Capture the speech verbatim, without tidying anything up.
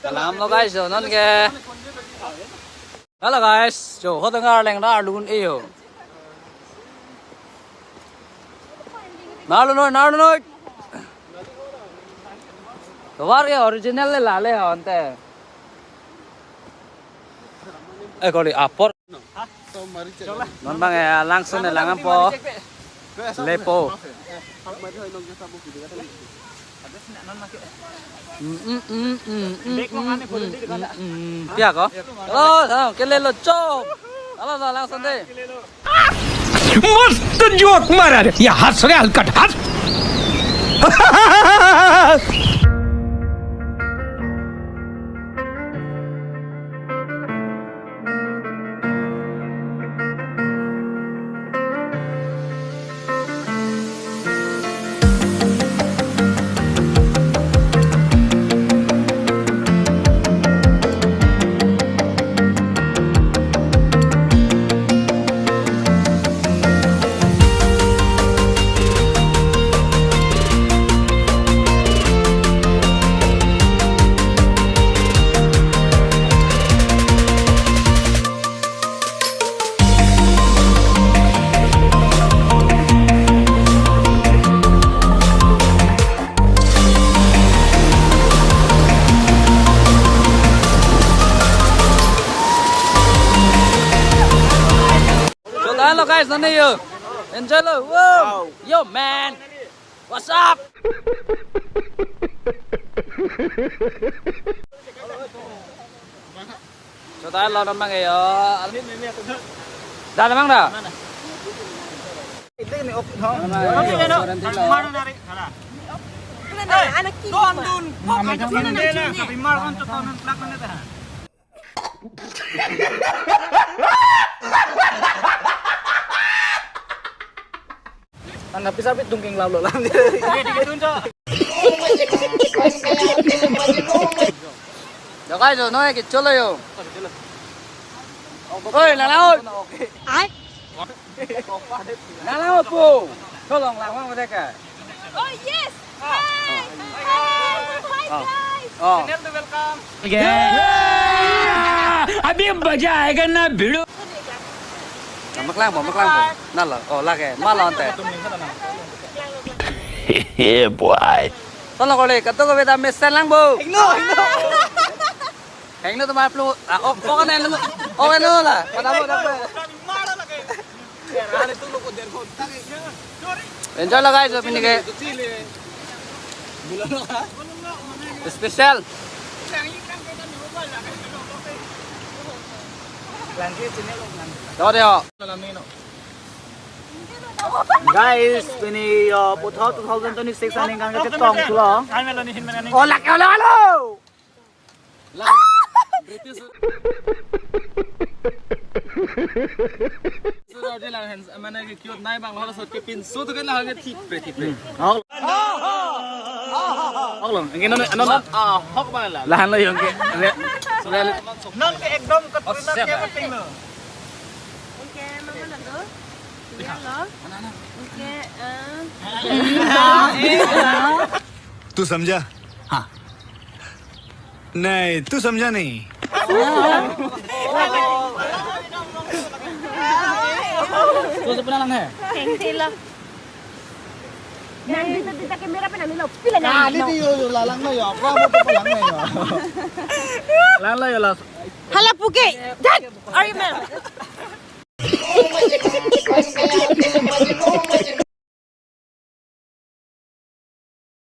Alam lo guys, jo non ke. Hello guys, jo hodengar leng nar lun e jo. Nar lun noi, nar lun noi. Tovar ke original le lale ho ante. Eh, kali apor. Non bang ya, langsung ne lang po. Lepo. Mm, mm, mm, mm, mm, mm, mm, mm. Pia ko? Oh, oh, kele lo chop. Alo, alo, langsung de. मस्त जोक मारा रे, या हंस रे हलकट हंस. Chot lo guys, nani yo. Enjoy lo. Wow. Yo man. What's up? Chot lo non bang yo. Da mang da. Ini off, no? Off, no? Anak kita. Don, don. Kok ajak mana nih? Tapi mar on to ton plak mana dah? Nang habis habis dungking lalu lah. Iya, dikit tunjuk. Yo guys, yo, noi ke cholo yo. Oi, nalaut. Ai. Nalaut po. Tolong lang mang mereka. Oh yes. Hi. Hi. Hi guys. Oh. अभी मजा आएगा ना भिड़ू. Maklang po, maklang po. Nalo, oh, lake, malon te. Yeah, boy. Tolong kole, kato ko beta mesen lang po. Hingno, hingno. Hingno teman plu. Ah, oh, oh kan lo. Oh kan lo lah. Pada po, pada po. Enjoy lo guys, pini ke special. Dode ho. Guys, pini yo puthot two thousand twenty-six aningkan kachetong pulo. Oh, lake, alo, alo. Mane ke cute nai bang, laso ke pinso tu kan lahan ke thipre, thipre. Hok. Hok lo, engke non, non, non. Ah, hok bang la. Lahan lo yo ke. Sudah. Non ke ekdom ke. Oh, siap, ke Pak. Penting lo. Oke, mama nado. Iya lo. Oke, eh. तू समझा? हाँ. नहीं, तू समझा नहीं. Thank you lo. Nang dita, dita camera pe nang lo. Pila nang. Ah, ini dia yo, yo, lalang na yo. Apa, apa, apa, lang na yo. Lang na yo, lang. Hala puke. Dad, are you mad?